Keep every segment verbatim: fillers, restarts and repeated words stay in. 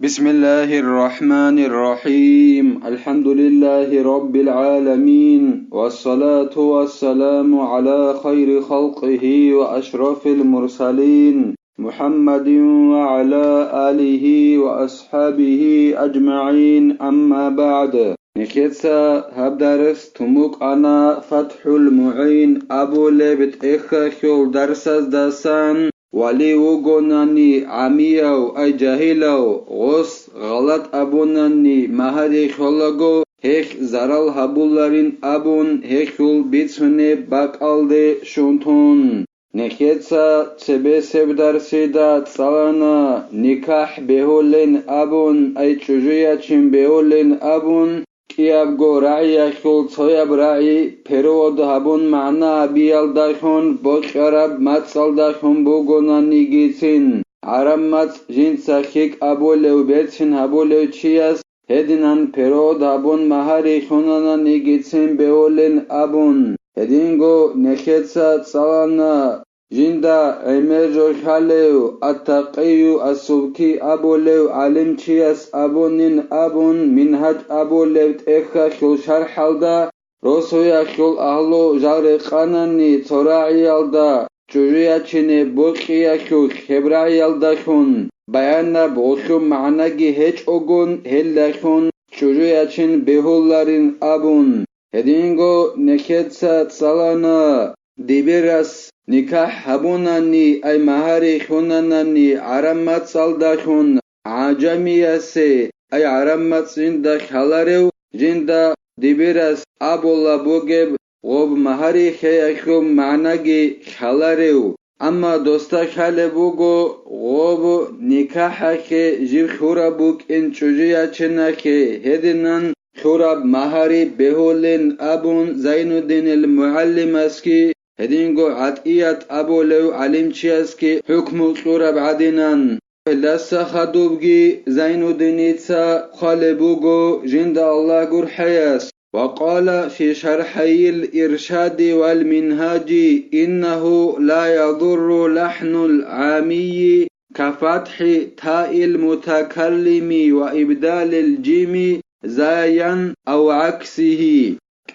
بسم الله الرحمن الرحيم. الحمد لله رب العالمين. والصلاة والسلام على خير خلقه وأشرف المرسلين محمد وعلى آله وأصحابه أجمعين. أما بعد. Нехеца гьаб дарс тумукъана ФатхӀул МугӀин абулеб тӀехьалъул дарсаздасан. Вали вугонани гӀамияв, ай жагьилав, гъос гъалатӀ абунани магьари хьолаго, гьелъ зарал гьабуларин абун гьелъул бицунеб бакӀалде щун тун. Нехеца цебесеб дарсида цӀалана никахӀ бегьулин абун, ай чӀужу ячин бегьулин абун, кӀиябго рагӀиялъул цояб рагӀи перевод гьабун магӀна гьабиялдалъун бокьараб мацӀалдалъун бугонаниги цин, гӀараб мацӀ жинца хьикӀ абулев, берцин гьабулев чияс гьединан перевод гьабун магьари лъунананиги цин бегьулин абун, гьединго нехеца цӀалана жинда гӀемер жо лъалев, Ат-Такъию ас-Субки абулев гӀалимчияс абунин абун, Мингьаж абулеб тӀехьалъул шархӀалда, росуялъул агьлу жал рекъанани цо рагӀиялда, чӀужу ячине бокьиялъулъ гьеб рагӀиялдалъун, баянаб гъулъуб магӀнаги гьечӀогун, гьелдалъун чӀужу ячин бегьуларин абун, гьединго нехеца цӀалана. Дибирас никахӀ гьабунани, ай магьари лъунанани гӀараб мацӀалдалъун гӀажамиясе, ай гӀараб мацӀ жинда лъаларев, жинда дибирас абула бугеб гъоб магьари лъеялъул магӀнаги лъаларев. Амма досда лъалеб буго гъоб никахӀалъе жиб хьураб букӀин чӀужу ячиналъе гьединан хьураб магьари бегьулин абун Зайнуддинил МугӀаллимасги, гьединго ГӀатӀият абулев гӀалимчиясги хӀукму кьураб гӀадинан. Гьелдаса хадубги Зайнуддиница хъвалеб буго жинда Аллагь гурхӀаяс: وقال في شرحي الإرشاد والمنهاج: إنه لا يضر لحن العامي كفتح تاء المتكلم وإبدال الجيم زايا أو عكسه.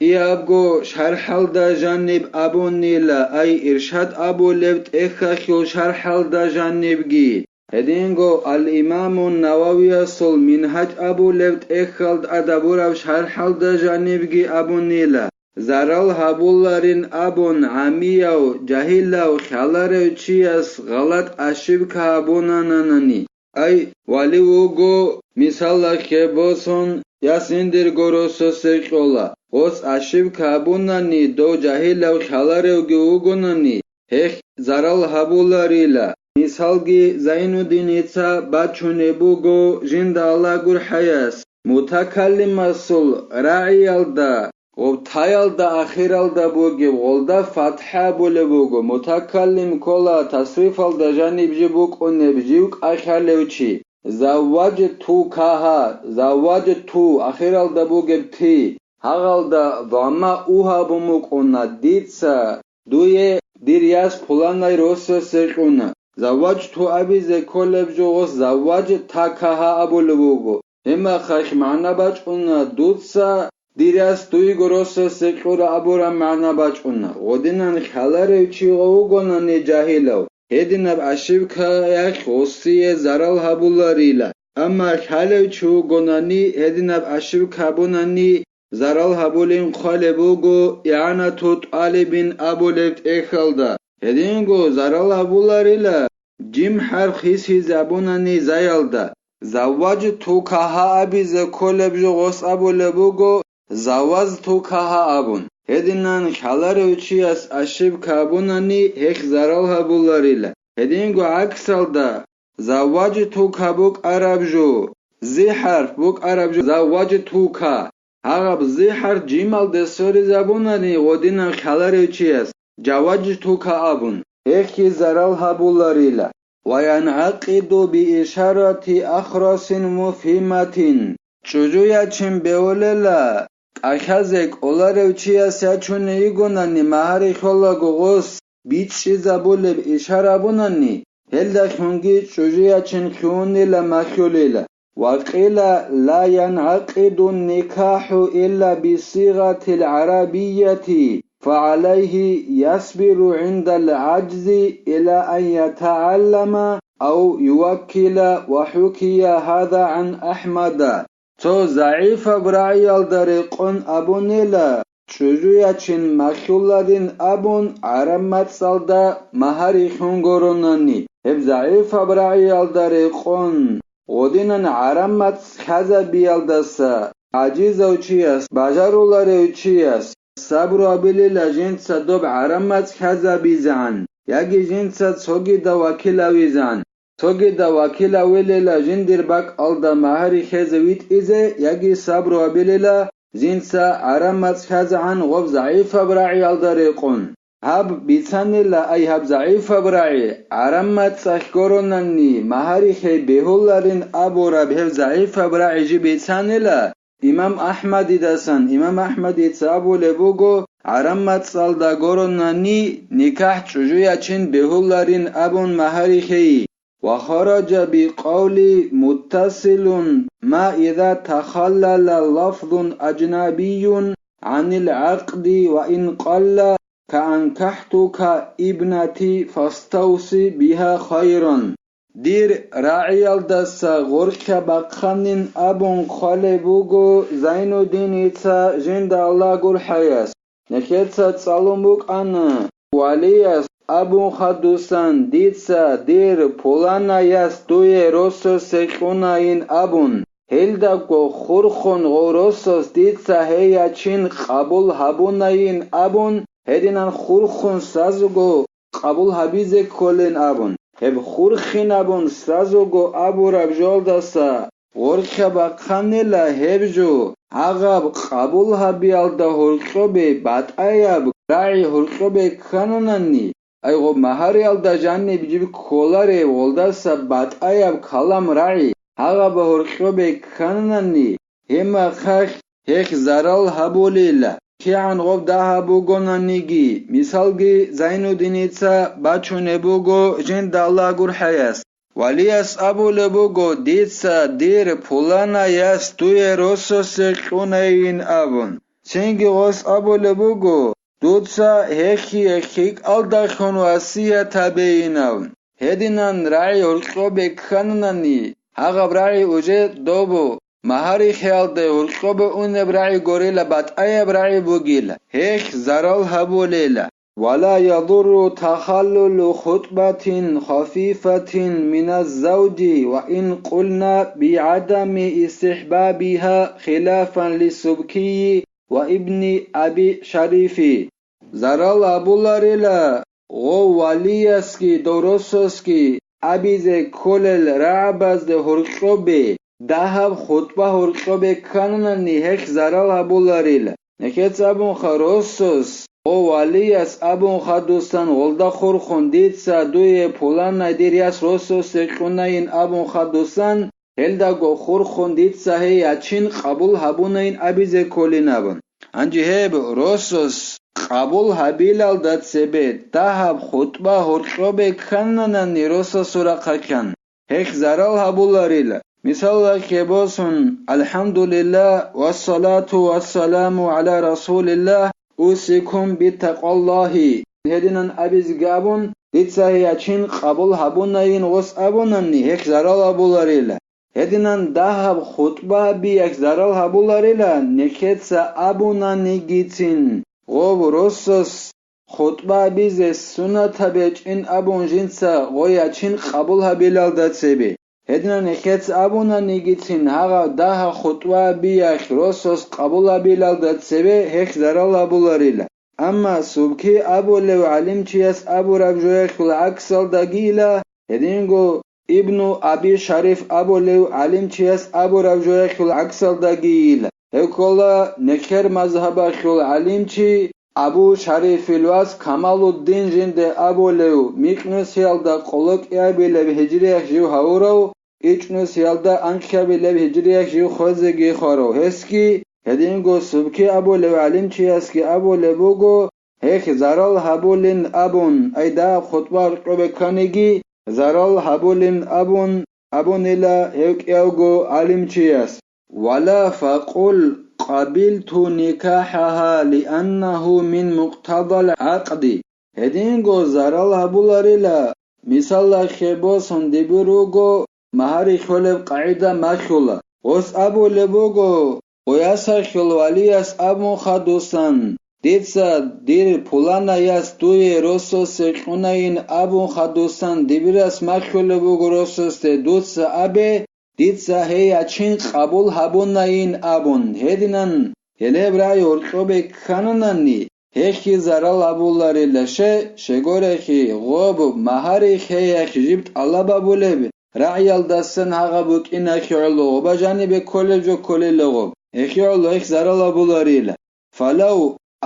КӀиябго шархӀалда жаниб абунила, ай Иршад абулеб тӀехьалъул шархӀалда жанибги, гьединго ал-Имамун Нававиясул Мингьаж абулеб тӀехьалда тӀадабураб шархӀалда жанибги абунила, зарал гьабуларин абун гӀамияв, жагьилав, хъаларев чияс гъалатӀ ошибка гьабунанани. Ай, вали вуго, мисалалъе босун, ясиндирго росасе кьола, гъос ошибка гьабунани, дов жагьилав хъаларевги вугонани, гьелъ зарал гьабуларила. Мисалги Зайнуддиница бачунеб буго жинда Аллагь гурхӀаяс, мутакаллимасул рагӀиялда Гъоб таялда ахиралда бугеб гъолда фатхӀа абулеб буго, мутакаллим ккола тасрифалда жаниб жиб букӀунеб жив кӀалъалев чи. Завважтукагьа, завважту, ахиралда бугеб ти. Гьагъалда замма у гьабун букӀуна, дица, дуе, дир яс пуланай росасе кьуна. Завважту абизе кколеб жо гъос завважтакагьа абулеб буго. Гьебмехалъ магӀна бачӀуна, дуца дир яс дуего росасе кьура абураб магӀна бачӀуна. Гъодинан хъаларев чи вугонани жагьилав, гьединаб ошибкаялъ гъосие зарал гьабуларила. Амма хъалев чи вугонани, гьединаб ошибка гьабунани, зарал гьабулин хъвалеб буго ИгӀанату тӀалибин абулеб тӀехьалда. Гьединго зарал гьабуларила, жим хӀарп хисизабунани заялда. Завважтукагьа абизе кколеб жо гъос абулеб буго, завазтукагьа абун. Гьединан хъаларев чияс ошибка гьабунани, гьелъ зарал гьабуларила. Гьединго гӀаксалда, завважтука букӀараб жо, зи хӀарп букӀараб жо, завважтука. Гьагъаб зи хӀарп жималде сверизабунани гъодинан хъаларев чияс, жавважтука абун, гьелъги зарал гьабуларила. وينعقد بإشارة أخرس مفهمة. ЧӀужу ячин бегьулела, кӀалъазе кӀоларев чияс ячуней йигонани магьари хьолаго гъос бичӀчӀизабулеб ишара абунани, гьелдалъунги чӀужу ячин лъугьунила малъулила. وقيل لا ينعقد النكاح إلا بالصيغة العربية، فعليه يصبر عند العجز إلى أن يتعلم أو يوكل، وحكي هذا عن أحمد. Цо загӀипаб рагӀиялда рекъон абунила, чӀужу ячин махьуларин абун гӀараб мацӀалда магьари хьун горонани, гьеб загӀипаб рагӀиялда рекъон, гъодинан гӀараб мацӀ хьазабиялдаса гӀажизав чияс, бажаруларев чияс сабру гьабилила жинца доб гӀараб мацӀ хьазабизегӀан, яги жинца цогида вакил гьавизегӀан. Цогида вакил гьавилила жиндир бакӀалда магьари хьезе витӀизе яги сабру гьабилила жинца гӀараб мацӀ хьазегӀан гъоб загӀипаб рагӀиялда рекъон. Гьаб бицанила, ай гьаб загӀипаб рагӀи, гӀараб мацӀалъ горонани магьари хьей бегьуларин абураб гьеб загӀипаб рагӀи жиб бицанила, Имам Ахмадидасан, имам Ахмадица абулеб буго, гӀараб мацӀалда горонани никахӀ чӀужу ячин бегьуларин абун магьари хьей. وخرج بقول متصل ما إذا تخلل لفظ أجنبي عن العقد وإن قل كأنكحتك ابنتي فاستوص بها خيرا. Дир рагӀиялдаса гъоркьа бахъанин абун хъвалеб буго Зайнуддиница жинда Аллагь гурхӀаяс. Нехеца цӀалун букӀана, валияс абун хадусан дица дир пуланаяс дуе рососе кьунайин абун, гьелдаго хурхун гъов росос дица гьей ячин къабул гьабунайин абун, гьединан хурхун сазуго къабул гьабизе кколин абун, гьеб хурхин абун сазуго абураб жолдаса гъоркьа бахъанила гьеб жо, гьагъаб къабул гьабиялда гьоркьобе батӀаяб рагӀи гьоркьобе ккананани, ай гъоб магьариялда жаниб жиб кколарев гъолдаса батӀаяб калам рагӀи гьагъаб гьоркьобе ккананани, гьеб мехалъ гьех зарал гьабулила, кигӀан гъоб дагьаб бугонаниги, мисалги Зайнуддиница бачунеб буго жинда Аллагь гурхӀаяс. Валияс абулеб буго, дица дир пуланаяс дуе рососе кьунайин абун. Цинги гъос абулеб буго, дуца гьехие хикӀалдалъун васият гьабейин абун. Гьединан рагӀи гьоркьобе ккананани, гьагъаб рагӀи уже добу, магьари хьеялда гьоркьобе унеб рагӀи горила батӀаяб рагӀи бугила, гьех зарал гьабулела. ولا يضر تخلل خطبة خفيفة من الزوج وإن قلنا بعدم استحبابها خلافا للسبكي وابن أبي شريف. Зарал абуларила, гъов валиясги дов рососги абизе кколел рагӀабазде гьоркьобе, дагьаб хутӀба гьоркьобе ккананани гьех зарал гьабуларила. Нехеца абунха росос, гъов валияс абунха дусан гъолда хурхун дица дуе пуланай дир яс рососе кьунайин абунха дусан, гьелдаго хурхун дица гьей ячин къабул гьабунайин абизе кколин абун. Гьанже гьеб росос къабул гьабилалда цебе дагьаб хутӀба гьоркьобе ккананани рососул рахъалъан, гьех зарал гьабуларила. Мисалалъе босун, «АлхӀамдулиллагь, вассалату вассаламу гӀала расулиллагь, усикум битакъваллагьи», гьединан абизеги абун, дица гьей ячин къабул гьабунайин гъос абунани, гьех зарал гьабуларила. Гьединан дагьаб хутӀба гьабиялъ зарал гьабуларила, нехеца абунанигицин, гъов росас хутӀба гьабизе суннатаб гьечӀин абун жинца гъой ячин къабул гьабилалда цебе. Гьединан нехеца абунанигицин, гьагъаб дагьаб хутӀба гьабиялъ росас къабул гьабилалда цебе гьех зарал гьабуларила. Амма Субки абулев гӀалимчияс абураб жоялъул гӀаксалдагийила, гьединго Ибну Аби Шариф абулев гӀалимчияс абураб жоялъул гӀаксалдагийила. Гьев ккола нехер мазгьабалъул гӀалимчи Абу Шарифил вас Камалуддин жинде абулев, микьнусиялда къоло кӀиабилеб гьижриялъ жив гьавурав, ичӀнусиялда анкьабилеб гьижриялъ жив хвезеги хварав, гьесги, гьединго Субки абулев гӀалимчиясги абулеб буго, гьех зарал гьабулин абун, ай дагьаб хутӀба гьоркьобе кканиги, зарал гьабулин абун, абунила гьев кӀиявго гӀалимчияс. Вала факъул къабилту никахӀаха лианнаху мин мукътадал гӀакъди. Гьединго зарал гьабуларила, мисаллахъе босун, дибир руго магьари кьолеб къагӀида малъула. Гъос абулеб буго, гъоясахъул валияс абун хадусан, дица дир пуланаяс дуе росасе кьунайин абун хадусан, дибирас малъулеб буго росасде, дуца абе, дица гьей ячин къабул гьабунайин абун. Гьединан гьелеб рагӀи гьоркьобе ккананани, гьехги зарал гьабуларила. Ще, щегорехи, гъоб магьари хеяхъ жиб тӀалаб гьабулеб рагӀиялдасан гьагъаб букӀинахъе гӀоло, гъоба жанибе кколеб жо кколела гъоб, гьехъе гӀоло гьехъ зарал гьабуларила. Фалав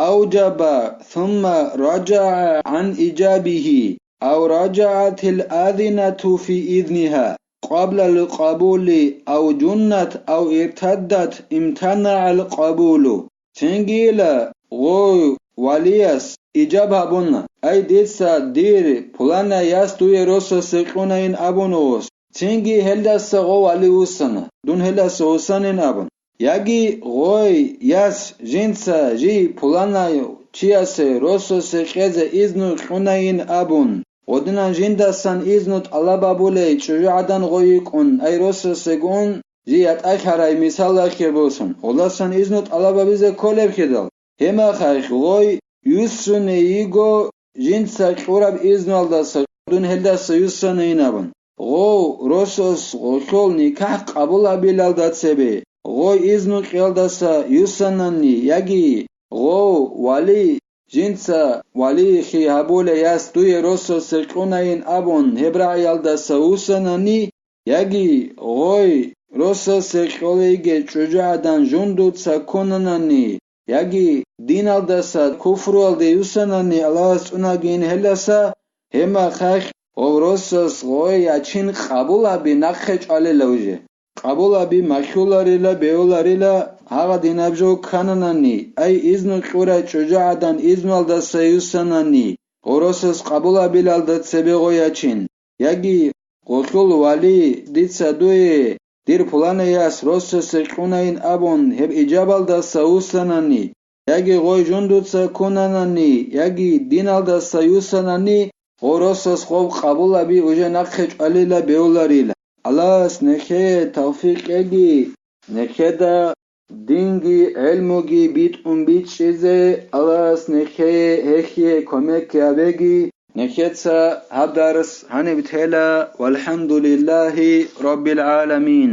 авжаба сумма ражагӀа гӀан ижабихи, ав ражагӀатил азинату фи изниха, къаблал къабули, ав жуннат, ав иртаддат, имтанагӀал къабулу. Цинги ила, гъой валияс ижаб гьабуна, ай, дица дир пуланай яс дуе росасе кьунайин абун гъос. Цинги гьелдаса гъов вали вуссана, дун гьелдаса вуссанин абун. Яги гъой яс жинца жий пуланай чиясе росасе кьезе изну кьунайин абун, гъодинан жиндасан изну тӀалаб гьабулей чӀужугӀадан гъой йикӀун, ай росасегун, жий ятӀахъарай мисаллахъе босун, гъолдасан изну тӀалаб гьабизе кколеб хидал, гьемахъахъ гъой юссуней йиго жинца кьураб изнуялдаса, дун гьелдаса юссанайин абун. Гъов росас гъолъул никахӀ къабул гьабилалда цебе, гъой изну кьеялдаса юссанани, яги гъов вали жинца валихъи гьабулей яс дуе росасе кьунайин абун гьеб рагӀиялдаса вуссанани, яги гъой росасе кьолейги чӀужугӀадан жундуца ккунанани, яги диналдаса куфруялде юссанани, Аллагьас цӀунагийин гьелдаса, гьемахъахъ гъов росас гъой ячин къабул гьаби нахъе чӀвалила уже. Къабул гьаби малъуларила, бегьуларила, гьагъа динаб жо ккананани, ай, изну кьурай чӀужугӀадан изнуялдаса юссанани, гъов росас къабул гьабилалда цебе гъой ячин, яги гъолъул вали дица дуе, дир пуланай яс росасе кьунайин абун гьеб ижабалдаса вуссанани, яги гъой жундуца ккунанани, яги диналдаса юссанани, гъов росас гъоб къабул гьаби уже нахъе чӀвалила, бегьуларила. Аллагьас нехее тавфикъ кьеги, нехеда динги гӀелмуги битӀун бичӀчӀизе Аллагьас нехее гьехие кумек гьабеги. Нехеца гьаб дарс гьаниб тела. ВалхӀамдулиллагьи раббил гӀаламин.